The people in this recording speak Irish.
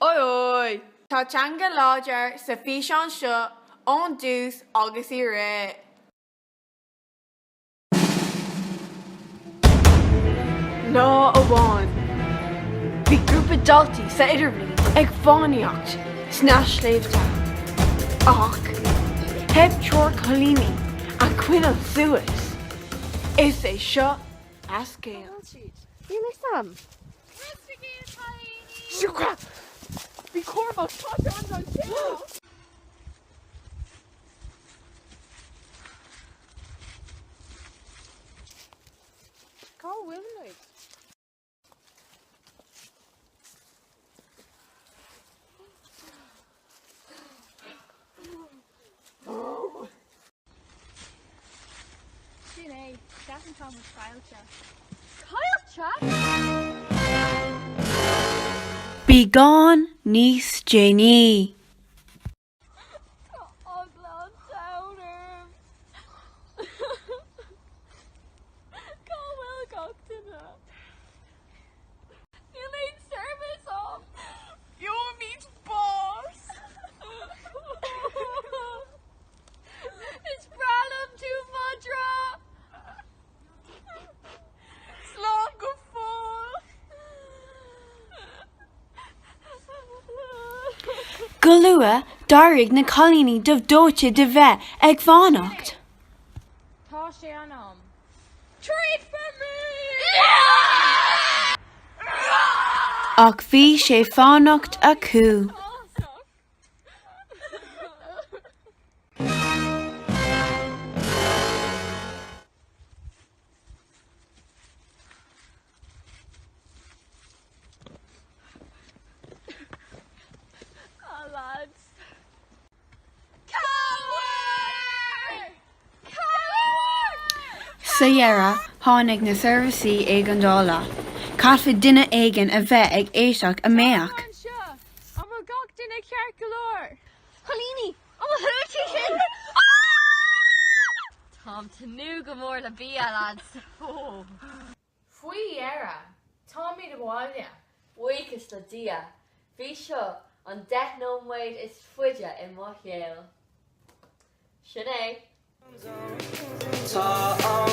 Oi oi! Tá teanga láidir sa físeán seo ón dtús agus i rith. Lá amháin, bhí grúpa daltaí sa idirbhliain ag fánaíocht sna sléibhte. Ach theip triúr cailíní a choinneáil suas. Is é seo a scéal. Níl fhios a'm. Bhí Cormac tá anseo! Cá bhfuil muid? Sin é, ceapaim tá muid caillte. Caillte? Beagán níos déanaí. Tá eagla an domhain orm. Cá bhfuil gach duine? Níl aon service ann. Gheobhaimid bás. Is breá liom tú madra! Slán go fóill. Go luath, d'éirigh na cailíní dubh dóite de bheith ag fánacht. Tá sé in am. Treat for me! Ach bhí sé fánacht acu. Ah lads. Cabhair! Cabhair! Sa dheireadh, tháinig na seirbhísí éigeandála. Caithfidh duine éigin a bheith ag éisteacht an mbeadh? Anseo! An bhfuil gach duine ceart go leor? Cailíní! An bhfuil tú sin? Táim tnúth go mór le bia, lads. Faoi dheireadh, táimid abhaile. Buíochas le Dia, bhí seo an 10 nóiméad is faide i mo shaol. Sin é. Tá an.